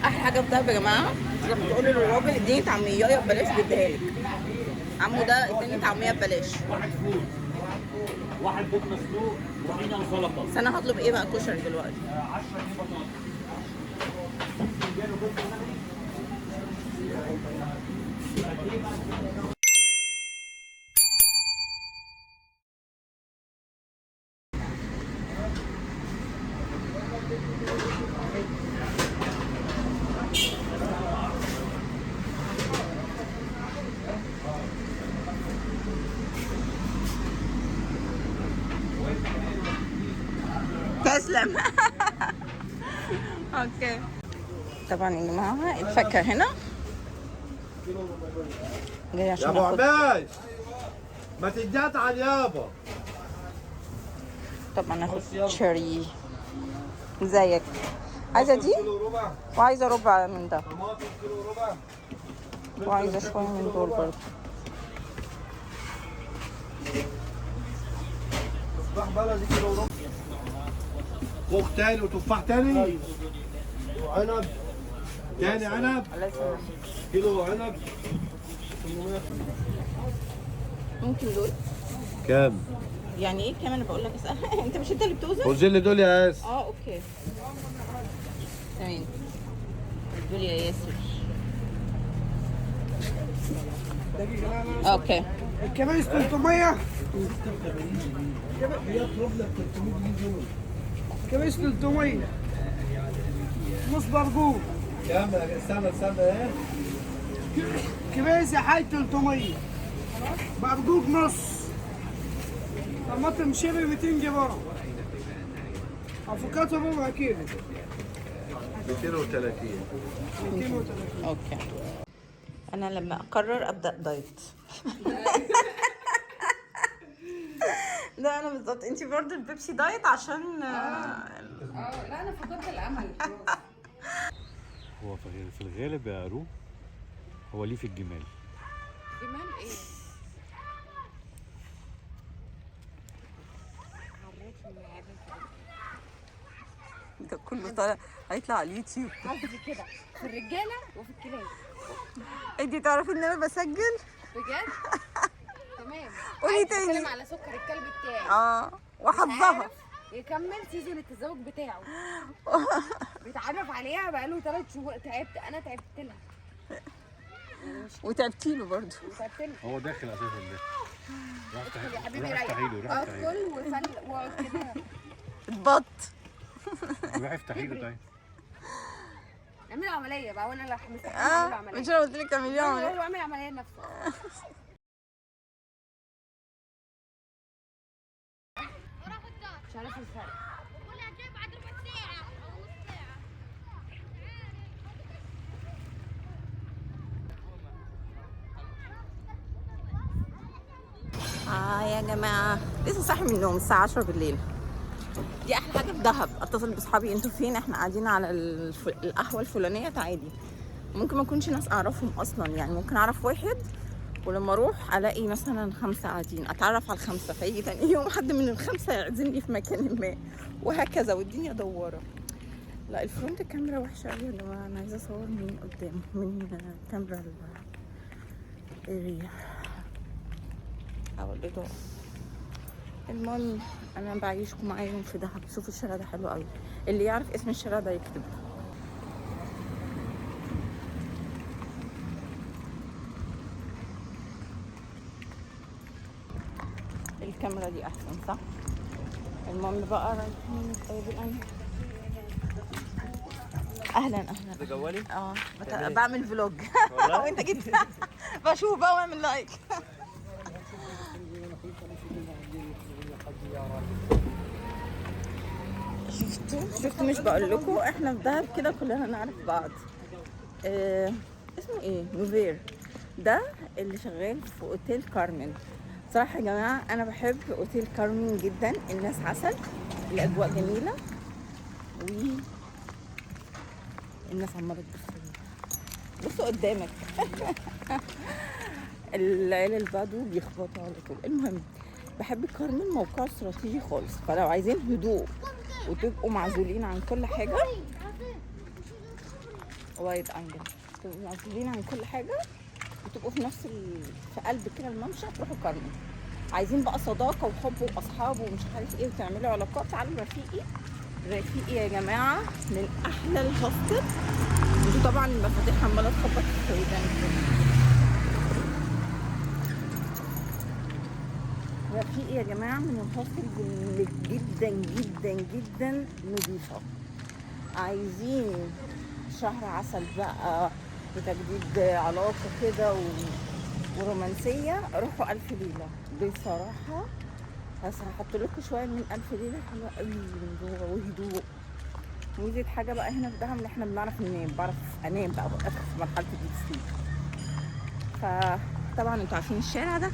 احلى حاجة في دهب يا جماعة تروح تقول للراجل اديني طعميه ببلاش، بيديها لك. عمو ده اداني طعميه ببلاش. واحد فول، واحد بيض مسلوق، طحينه وسلطة. بس انا هطلب ايه بقى؟ كشري دلوقتي. 10 جنيه بطاطس. تسلم. okay. طبعا يا جماعة الفاكهة هنا جاي يا عشان ابو اخد. عباس ما تتجدعن يابا. طبعا اخد cherry زيك. عايزه دي كيلو ربع وعايزه ربع من ده، طماطم، كيلو ربع، وعايزه شوية من دول برضه. تفاح بلدي كيلو ربع، خوخ تاني وتفاح تاني وعنب تاني، عنب الله يسلمك. كيلو عنب. ممكن دول؟ كام؟ يعني ايه كام؟ انا بقول لك اسال. انت مش انت اللي بتوزن؟ وزن لي دول يا ياس. اه okay تمام. دول يا ياسر. okay. الكبايس 300، كبايس 300، نص برجول. كام؟ استنى استنى ايه؟ كبايس يا حاج 300، برجوك نص، طماطم cherry 200 جرام، افوكاتو ربع كيلو. 230. 230. okay. انا لما اقرر ابدا diet. ده انا بالظبط. انت برضه البيبسي diet عشان لا انا فقدت الامل. هو في الغالب يا رو هو ليه في الجمال. جمال ايه؟ ده كله طالع هيطلع على اليوتيوب. قصدي كده في الرجالة وفي الكلاب. انت تعرفي ان انا بسجل؟ بجد؟ تمام. قولي عايز تاني. اتكلم على سكر الكلب بتاعي. وحظها عارف يكمل season التزوج بتاعه. بيتعرف عليها بقاله 3 شهور. تعبت انا، تعبت لها وتعبتي له برضه. وتعبت لها. هو داخل اساسا ده. روح ادخل يا افتحي، حبيبي روح ريح. افتحي له، روح افتحي له. ادخل وفل واقعد كده. اتبط. روح افتحي له. طيب اعمل عملية بقى، وانا اللي مستحيل اعمل عملية. مش انا قلت لك تعملي عملية؟ هو اعمل عملية لنفسه. مش عارف الفرق. يا جماعة لسه صاحي من النوم الساعة 10 بالليل. دي أحلى حاجة في دهب. أتصل بصحابي أنتوا فين؟ إحنا قاعدين على القهوة الفلانية، تعالي. ممكن ما أكونش ناس أعرفهم أصلا، يعني ممكن أعرف واحد ولما أروح ألاقي مثلا 5 قاعدين، أتعرف على ال5، فيجي تاني يوم حد من ال5 يعزمني في مكان ما، وهكذا، والدنيا دوارة. لا ال front camera وحشة أوي يا جماعة. أنا عايزة أصور من قدام، من كاميرا ال أو الإضاءة. المهم أنا بعيشكم معايا في دهب. شوفوا الشارع ده حلو قوي، اللي يعرف اسم الشارع ده يكتب. الكاميرا دي أحسن صح؟ المهم بقى رايحين نتقابل. أنا أهلا أهلا. ده جوالي؟ بعمل vlog. وأنت جيت بشوف بقى وأعمل like. شفتوا مش بقول لكم احنا في دهب كده كلنا نعرف بعض. اسمه ايه؟ نوفير. ده اللي شغال في اوتيل كارمن. صراحة يا جماعة انا بحب اوتيل كارمن جدا، الناس عسل، الاجواء جميلة، و الناس عمالة تبص لي. بصوا قدامك. العيال البدو بيخبطوا على طول. المهم بحب كارمن، موقعه استراتيجي خالص، فلو عايزين هدوء وتبقوا معزولين عن كل حاجة. wide angle، تبقوا معزولين عن كل حاجة وتبقوا في نفس في قلب كده الممشى، تروحوا كارمن. عايزين بقى صداقه وحب واصحاب ومش عارف ايه وتعملوا علاقات، تعالوا رفيقي. رفيقي يا جماعة من احلى ال hostel. انتوا طبعا المفاتيح عماله تخبط في ودانكم. رفيقي يا جماعة من ال hostels اللي جدا جدا جدا نظيفة. عايزين شهر عسل بقى وتجديد علاقة كده ورومانسيه، روحوا الف ليلة بصراحة. بس هحط لكم شوية من الف ليلة، حلوة قوي من جوه وهدوء. ميزة حاجة بقى هنا في دهب ان احنا بنعرف ننام، بعرف انام بقى، ادخل في مرحلة ال deep sleep. فطبعا انتوا عارفين الشارع ده.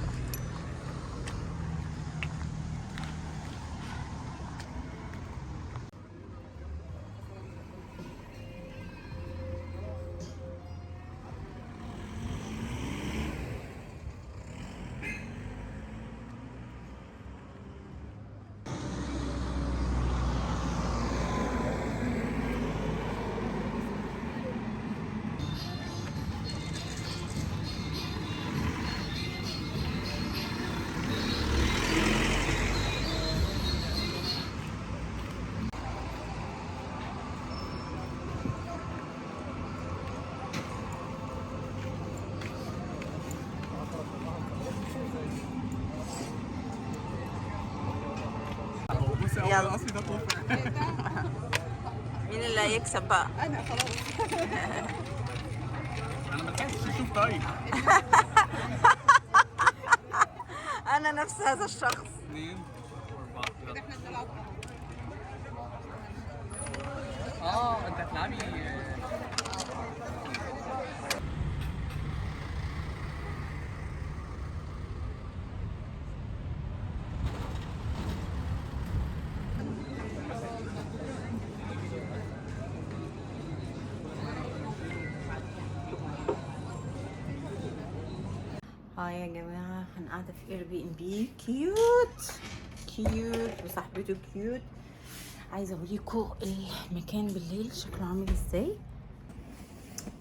يلا مين اللي هيكسب بقى؟ انا خلاص. انا ما لحقتش اشوف. طيب انا نفس هذا الشخص. 2 4. احنا بنلعب. انت هتلعبي. hi يا جماعة، انا قاعدة في Airbnb cute cute وصاحبته cute. عايزة اوريكم المكان بالليل شكله عامل ازاي.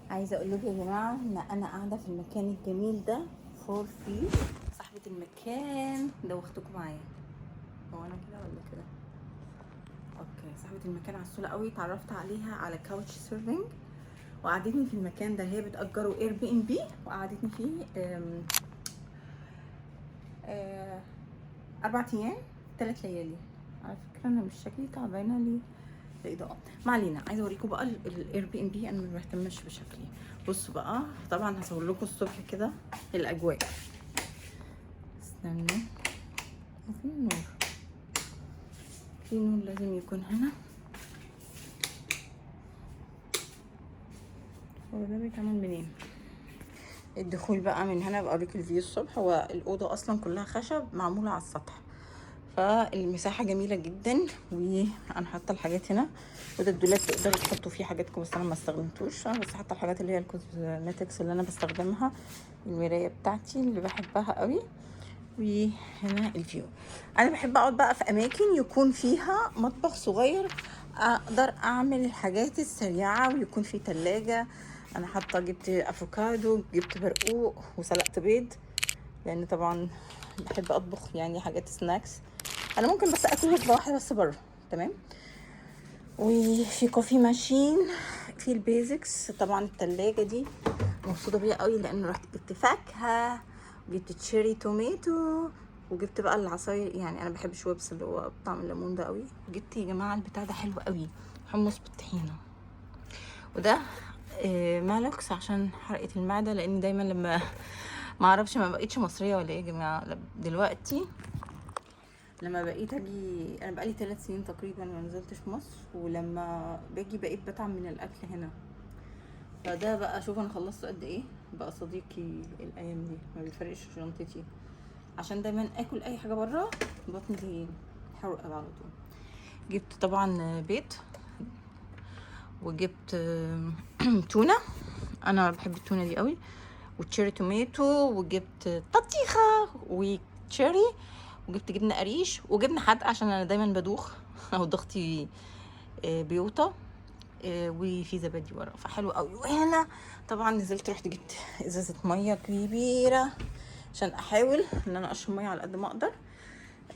عايزة اقول لكم يا جماعة ان انا قاعدة في المكان الجميل ده for free. صاحبة المكان دوختكم معايا، هو انا كده ولا كده؟ okay. صاحبة المكان عسولة قوي، اتعرفت عليها على Couchsurfing وقعدتني في المكان ده. هي بتأجره Airbnb وقعدتني فيه 4 ايام 3 ليالي. على فكرة انا مش شكلي تعبانة ليه الاضاءة، ما علينا. عايزه اوريكم بقى ال Airbnb، انا ما بهتمش بشكلي. بصوا بقى، طبعا هصور لكم الصبح كده الاجواء. استنوا، في نور، في نور لازم يكون هنا. هو ده بيتعمل منين؟ الدخول بقى من هنا. بوريك ال view الصبح. هو الاوضة اصلا كلها خشب معمولة على السطح، فالمساحه جميلة جدا. وانا حاطه الحاجات هنا، وده الدولاب تقدروا تحطوا فيه حاجاتكم، بس انا ما استخدمتوش. انا بس حاطه الحاجات اللي هي ال cosmetics اللي انا بستخدمها، المراية بتاعتي اللي بحبها قوي. وهنا ال view. انا بحب اقعد بقى في اماكن يكون فيها مطبخ صغير، اقدر اعمل الحاجات السريعة، ويكون في تلاجة. انا حاطه، جبت افوكادو، جبت برقوق، وسلقت بيض، لان طبعا بحب اطبخ يعني حاجات snacks. انا ممكن بس اكل وجبة واحدة بس بره، تمام. وفي coffee machine، في ال basics. طبعا التلاجة دي مبسوطة بيها قوي، لان رحت جبت فاكهة، وجبت cherry tomato، وجبت بقى العصاير. يعني انا بحب Schweppes اللي هو بطعم الليمون ده قوي. جبت يا جماعة البتاع ده حلو قوي، حمص بالطحينه. وده مالوكس عشان حرقه المعدة، لان دايما لما ما اعرفش ما بقيتش مصرية ولا ايه يا جماعة دلوقتي. لما بقيت اجي، انا بقالي 3 سنين تقريبا ما نزلتش مصر، ولما باجي بقيت بتعب من الاكل هنا. فده بقى شوف انا خلصت قد ايه، بقى صديقي الايام دي ما بيفرقش شنطتي، عشان دايما اكل اي حاجة بره بطني حرقه على طول. جبت طبعا بيض، وجبت تونه، انا بحب التونه دي قوي، و cherry tomato، وجبت بطيخه و cherry، وجبت جبنه قريش، وجبنه حادقه عشان انا دايما بدوخ او ضغطي بيوطى. وفي زبادي ورا، فحلو قوي. وهنا طبعا نزلت رحت جبت ازازة مية كبيرة عشان احاول ان انا اشرب مية على قد ما اقدر.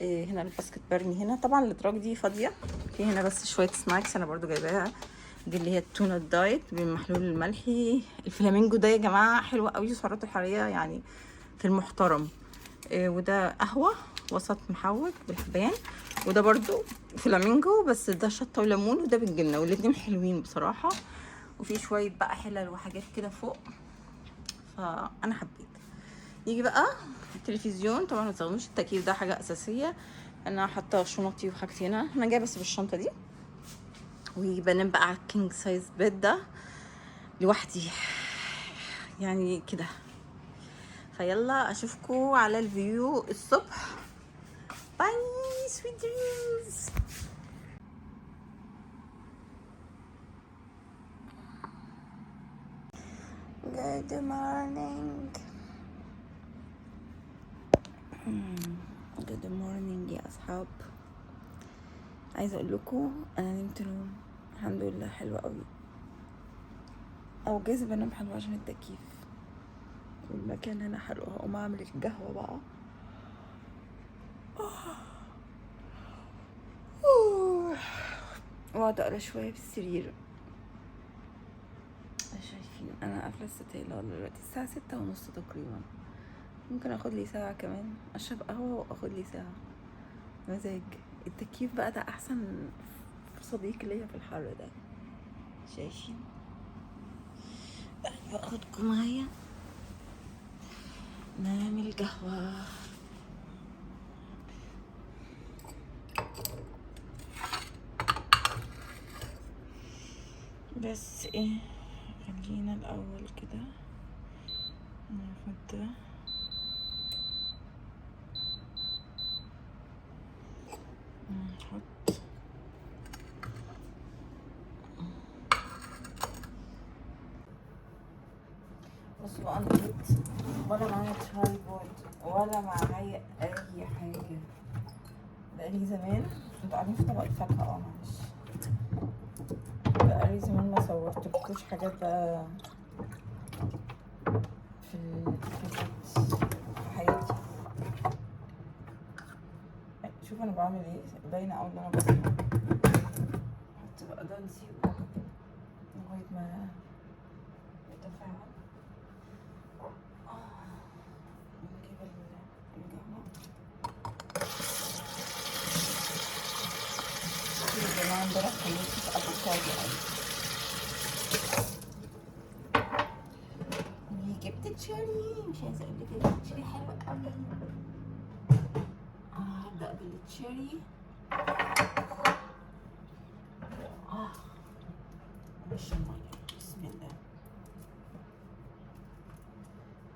هنا ال basket برمي هنا. طبعا الادراج دي فاضية، في هنا بس شوية snacks انا برضو جايباها، دي اللي هي التونه ال diet بالمحلول الملحي. الفلامينجو ده يا جماعة حلو قوي، سعراته الحرارية يعني في المحترم. وده قهوة وسط محوج بالحبان، وده برضو فلامينجو بس ده شطه وليمون، وده بالجبنه، والاتنين حلوين بصراحة. وفي شوية بقى حلل وحاجات كده فوق، فانا حبيت. يجي بقى التلفزيون، طبعا ما تستخدموش التكييف ده حاجة اساسية. انا حاطه شنطي وحاجتي هنا، انا جاية بس بالشنطه دي. وبنام بقى على ال king size bed ده لوحدي يعني كده. فيلا اشوفكم على ال view الصبح. bye sweet dreams. Good morning. Good morning يا أصحاب. عايزة أقول لكم أنا نمت نوم الحمد لله حلو قوي، أو جايز بنام حلو عشان التكييف والمكان هنا حلو. هقوم أعمل القهوة بقى. واقعد أقرا شوية في السرير. شايفين أنا قافلة الستاير دلوقتي، الساعة 6:30 تقريبا. ممكن اخد لي ساعة كمان اشرب قهوة واخد لي ساعة مزاج. التكييف بقى ده احسن صديق ليا في الحر ده. شايفين؟ باخدكم معايا نعمل قهوة. بس ايه، خلينا الاول كده ناخد ده. نحط بصوا بقى، انا جيت ولا معايا tripod ولا معايا اي حاجة، بقالي زمان. انتوا قاعدين في طبق الفاكهة، معلش بقالي زمان ما صورتلكوش حاجات بقى في في حياتي. شوف انا بعمل ايه، باينة قوي ان انا بصحى. احط بقى ده، نسيبه لغاية ما يتفاعل. نجيب القهوة يا جماعة. امبارح كان نفسي في افوكادو قوي، وجبت cherry. مش عايزه اقول لك ال cherry حلو قوي. هبدأ بال cherry. هشرب مية، بسم الله.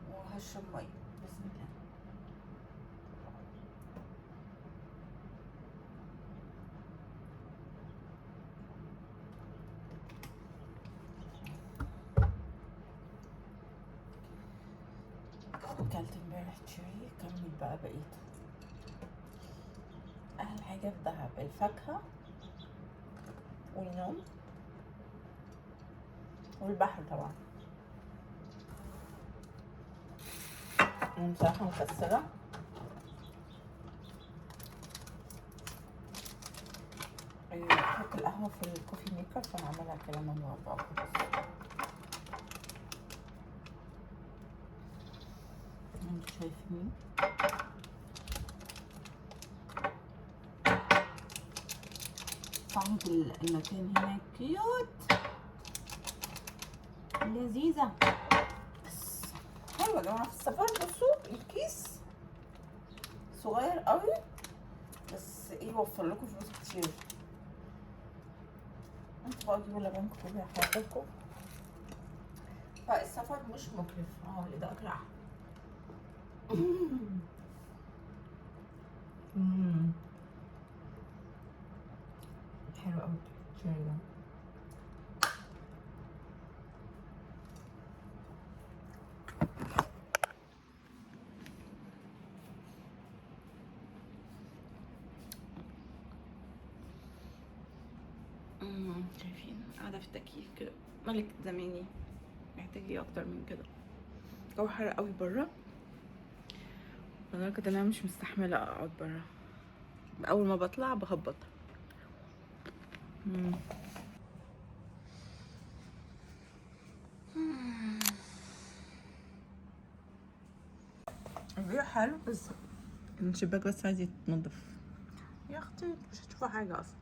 وهشرب مية، بسم الله. اكلت امبارح cherry، كمل بقى بقيته. احلى حاجة في دهب الفاكهة والنوم والبحر طبعا. انا بصراحة مكسرة. بحط القهوة في ال coffee maker، فانا عاملها كده مربع خلاص. انتوا شايفين طعمة المكان هناك cute لذيذة بس حلوة يا جماعة في السفر. بصوا الكيس صغير قوي، بس ايه يوفر لكم فلوس كتير. انتوا بقى جيبوا لبنكم كل حياتكم، فالسفر مش مكلف. الاضاءة كده احلى. حلو قوي ال cherry ده. شايفين قاعدة في التكييف كده، ملك زماني، محتاج ايه اكتر من كده؟ الجو حر قوي بره لدرجة ان انا مش مستحمله اقعد بره. اول ما بطلع بهبط. ال view حلو بس الشباك بس عايز يتنضف. يا اختي مش هتشوفوا حاجة اصلا.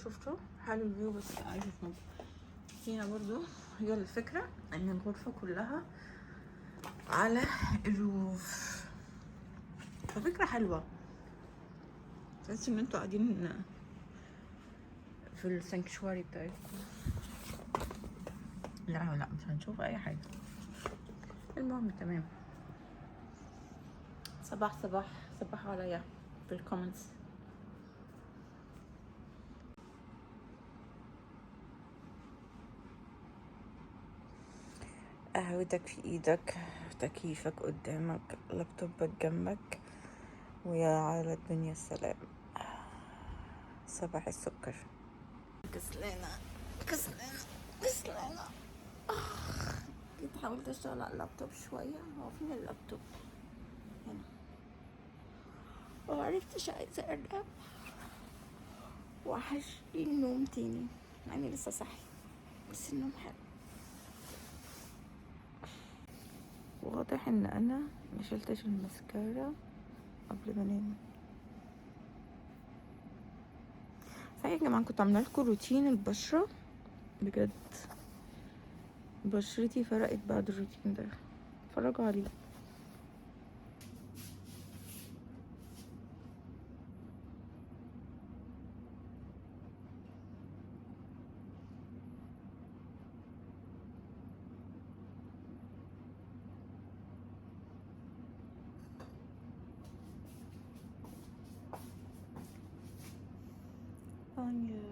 شفتوا حلو ال view بس عايز يتنضف. هنا برضو هي الفكرة ان الغرفة كلها على ال roof، ففكره حلوة. تحس ان انتوا قاعدين في ال sanctuary بتاعتكم. لا لا مش هنشوف اي حاجة. المهم تمام. صباح صباح صباح عليا في ال comments. قهوتك في ايدك، تكييفك قدامك، لابتوبك جنبك، ويا على الدنيا السلام. صباح السكر. كسلانة كسلانة كسلانة. جيت حاولت اشتغل على اللابتوب شوية. هو فين اللابتوب؟ هنا. ومعرفتش، عايزة انام، وحشني النوم تاني مع اني لسه صاحية، بس النوم حلو. واضح ان انا ما شلتش المسكرة قبل ما انام. صحيح يا جماعة كنت عامله لكم روتين البشرة، بجد بشرتي فرقت بعد الروتين ده، اتفرجوا عليه. bonjour.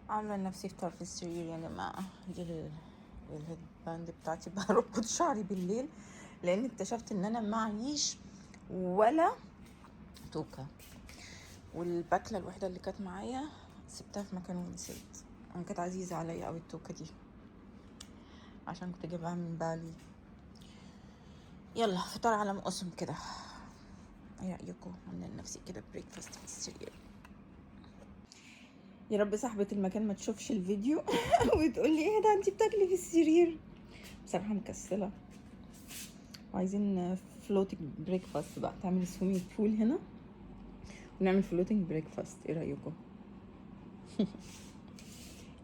عاملة لنفسي فطار في السرير يا جماعة. دي ال headband بتاعتي، بربط شعري بالليل لان اكتشفت ان انا معيش ولا توكة، والباكلة الوحيدة اللي كانت معايا سبتها في مكان ونسيت. انا كانت عزيزة عليا قوي التوكة دي عشان كنت جايبها من بالي. يلا فطار على مقسم كده، ايه رأيكم؟ عاملة لنفسي كده breakfast في السرير. يا رب صاحبة المكان ما تشوفش الفيديو وتقول لي ايه ده انتي بتاكلي في السرير. بصراحة مكسلة، وعايزين floating breakfast بقى، تعمل swimming pool هنا ونعمل floating breakfast. ايه رأيكم؟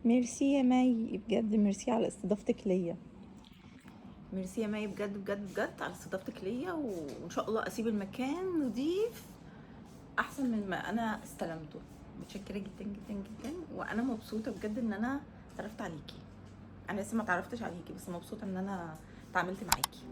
ميرسي يا ماي، بجد ميرسي على استضافتك ليا. ميرسي يا ماي بجد بجد بجد على استضافتك ليا، وان شاء الله اسيب المكان نضيف احسن من ما انا استلمته. متشكره جدا جدا جدا، وانا مبسوطة بجد ان انا اتعرفت عليكي. انا لسه ما تعرفتش عليكي بس مبسوطة ان انا اتعاملت معاكي.